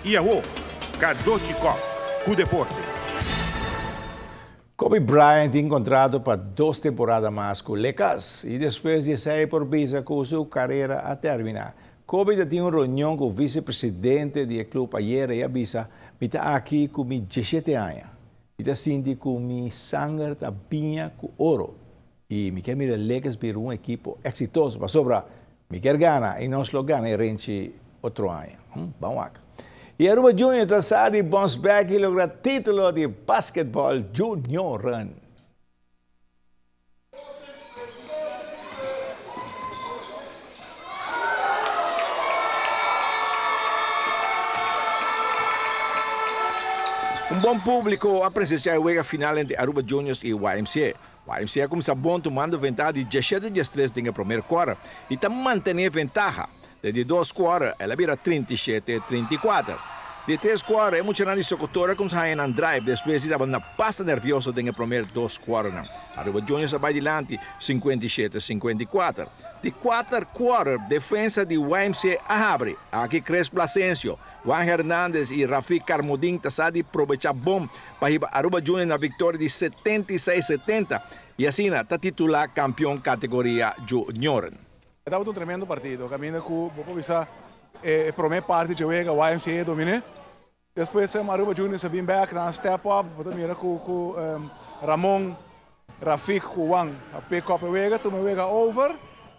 I awo, Cadochi Kock ku deporte. Kobe Bryant tin kontrato pa dos temporada mas ku Lakers i despues di esei por bisa ku su karera a terminá. Kobe ta tin un reunion ku visepresidente di e klup ayera i a bisa, Mi ta aki ku mi diesshete aña. Mi ta sinti ku mi sanger ta biña ku oro i mi kier mira Lakers bira un ekipo eksitoso pasobra Mi kier gana y nos lo gana e renchi otro aña. Ban wak. Y Aruba Juniors ta sa di bounce back y logra titulo di basketball junioren. Un bon publico a presencia e wega final entre Aruba Juniors y YMCA. YMCA a kuminsá bon tumando ventaha di diesshete diestres den e promer kuarter i ta mantené e ventaha. Den di dos kuarter el a bira 37 34. Di tres kuarter e muchanan di Sokotora a kuminsá haña nan drive despues di tabata na basta nervioso den e promer dos kuarternan. Aruba Juniors a bai dilanti 57 54. Di kuater kuarter defensa di YMCA a habri. Aki Chris Plasencio, Juan Hernandez i Rafiq Carmodin ta sa di probechá bon pa hiba Aruba Junior na victoria di 76 70 y asina ta titula campeon categoria junioren. E tabata un tremendo partido caminda cu bo por bisa e prome parti dje wega YMCA a domine. Despues Aruba Juniors a bin bek, nan a step up, bo ta mira cu cu Ramon, Rafiq cu Juan a pick up e wega, tuma e wega over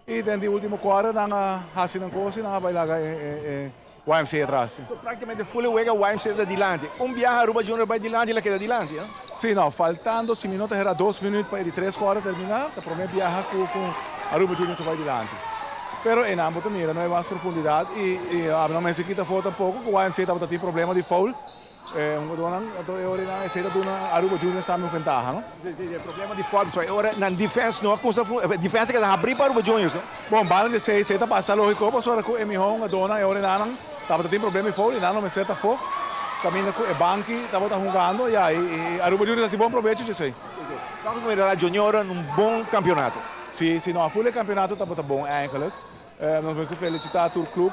y den di ultimo quarter nan a haci nan cos y nan a bay laga e YMCA atras. So practicamente full e wega YMCA ta dilanti. Un biaha Aruba Junior bay dilanti el a keda dilanti, no? Si, no, faltando si mi no ta hera dos minuut pa e di tres quarter termina, ta prome biaha cu cu Aruba Junior ta bay dilanti. Pero eynan bo ta mira no hay mas profundidad y y ami no mester kita afo tampoco cu YMCA tabata tin problema di foul. E hungadónan, anto e ora nan esei ta duna Aruba Juniors tambe un ventaha, no? Si, si, e problema di foul, pasobra e ora nan defense no a cuminsa fun, e defense a keda habrí pa Aruba Juniors, no? Bon, banda di esei, esei ta pasa lógiko, pasobra ku e mihó hungadónan e ora nan tabata tin problema di foul i nan lo mester ta afó, kaminda ku e banki tabata hungando, ya, i Aruba Juniors a hasi bon probecho di esei. Si, si. Vamos mira la Junioren un bon campeonato. Si, si, no, a full e campeonato tabata bon eigenlijk. Nos mester felicita tur club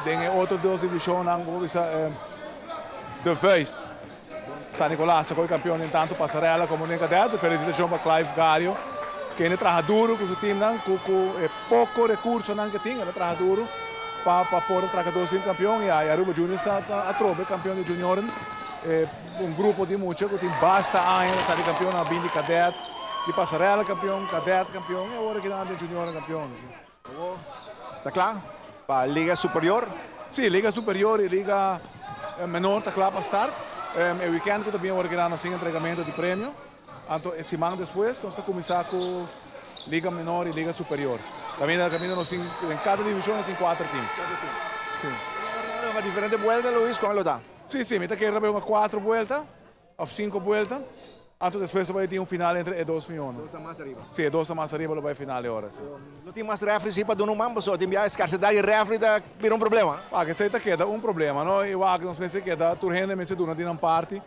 den e otro dos divisionnan como bisa De Vuist, San Nicolas a coge campeon den tanto pasarela como den cadet. Felicitacion pa Clive Gario kende traha duro cu su teamnan cu cu e poco recursonan ke tin el a traha duro pa pa por a traha dos team campeon y Aruba Juniors ta atrobe campeon di junioren. Un grupo di mucha cu tin basta aña ta sali campeon nan a bin di cadet. Di pasarela campeon, cadet campeon y awor aki nan den junioren campeon. Awor ta cla pa Liga Superior? Si, Liga Superior y Liga Menor ta cla pa start. E weekend cu ta bin awor aki nan nos tin entregamento di premio. Anto e siman despues nos ta cuminsa cu Liga Menor y Liga Superior. Caminda caminda nos tin den cada division nos tin cuater team. Si. Hunga diferente buelta Luis, con lo ta? Si, si, mi ta kere ta bay hunga cuatro buelta of cinco buelta. Anto despues lo bai tin un final entre e dos mihónan. Dos ta mas ariba. Sí, e dos ta mas ariba lo bai final e ora, sí. No tin mas refri sí pa duna un man pasobra tin biaha escarsedad di refri ta bira un problema. Wak, esei ta keda un problema, no? I wak, nos mester keda, tur hende mester duna di nan parti,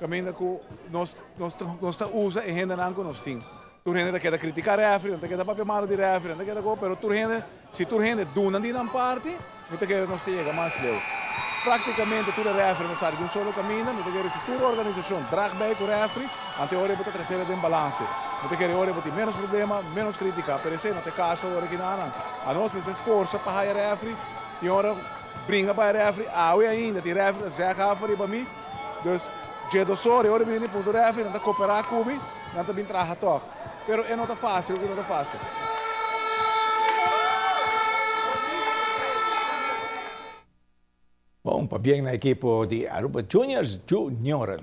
kaminda ku nos nos nos ta usa e hendenan ku nos tin. Tur hende ta keda kritiká refri, nan ta keda papia malo di refri, nan ta keda ko, pero tur hende, si tur hende duna di nan parti, mi ta kere nos ta yega mas leu. Práktikamente tur e refri ta sali di un solo kaminda, mi ta kere si tur organisashon drag bij ku refri, anto e ora bo ta tresé den balanse. Mi ta kere e ora bo tin ménos problema, ménos krítika, pero esei no ta e kaso awor aki na nan. Anos mester forsa pa haya refri, tin ora bringa pa haya refri, awe ainda tin refri ta zèg hafa riba mi, dus dje dos ora e ora mi bini punto refri, nan ta koperá ku mi. Nan ta bin traha tòg. Pero e no ta fásil, e no ta fásil. Bon, pabien na ekipo di Aruba Juniors Junioren.